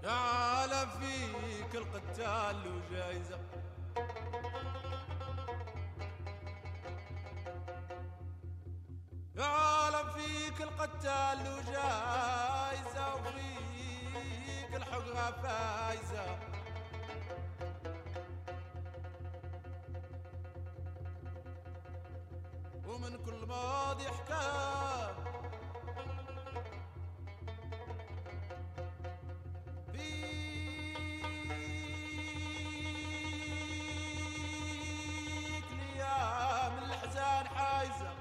يا عالم فيك القتال وجايزة. يا عالم فيك القتال وجايزة، وفيك الحقرة فايزة. ومن كل ماضي حكام فيك ليام الحزان حايزة.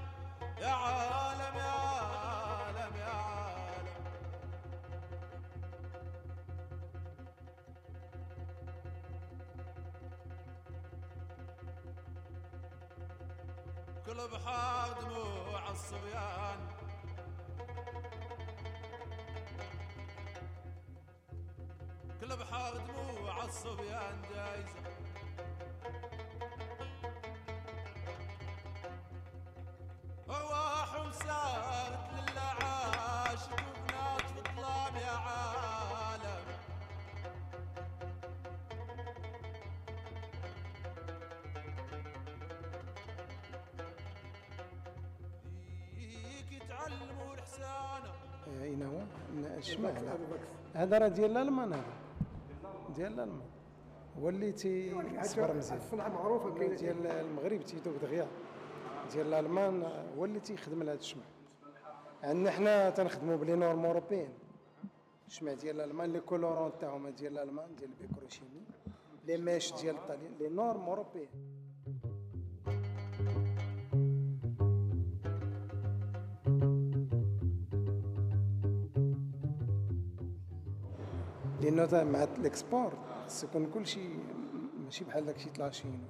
يا عالم يا عالم يا عالم. كل بحار دموع الصبيان، كل بحار دموع الصبيان دايزة. أرواحهم سارت للعاش وبنات في الظلام يا عالم. فيك يتعلموا الحسانة. اين هو؟ الشمع هذا راه ديال الالمان، هذا ديال الالمان هو اللي تيصبر مزيان. الصنعة معروفة كاينه ديال المغرب تيذوب دغيا، ديال الالمان هو اللي تيخدم لهذا الشمع. عندنا حنا تنخدموا ب les normes européennes. الشمع ديال الالمان les colorants تاعهم ديال الالمان ديال ال Picarochimie، les mèches ديال الطاليان، les normes européennes. لانه مع l'export خص يكون كلشي ماشي بحال داكشي la Chine.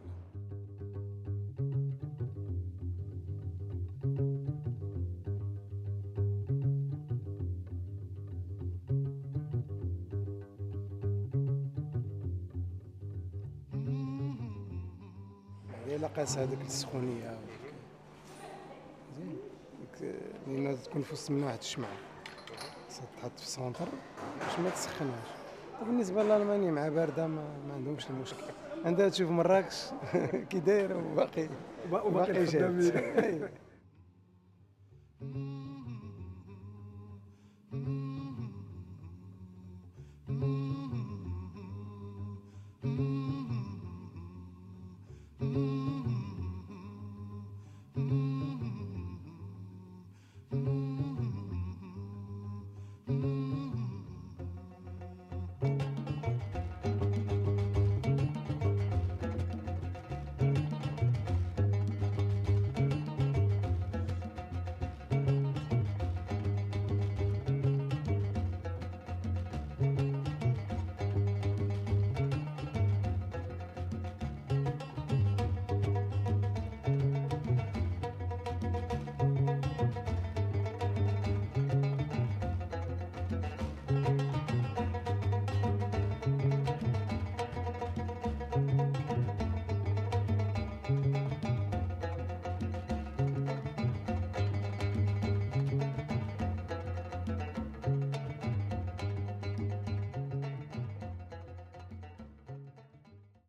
الا قاس هذيك السخونيه زين، لان تكون في وسط من واحد الشمعة خصها تحط في ال centre باش ما تسخنهاش. وبالنسبة لالمانيا مع باردة ما عندهمش المشكل. عندها تشوف مراكش كي داير وباقي وباقي جاد.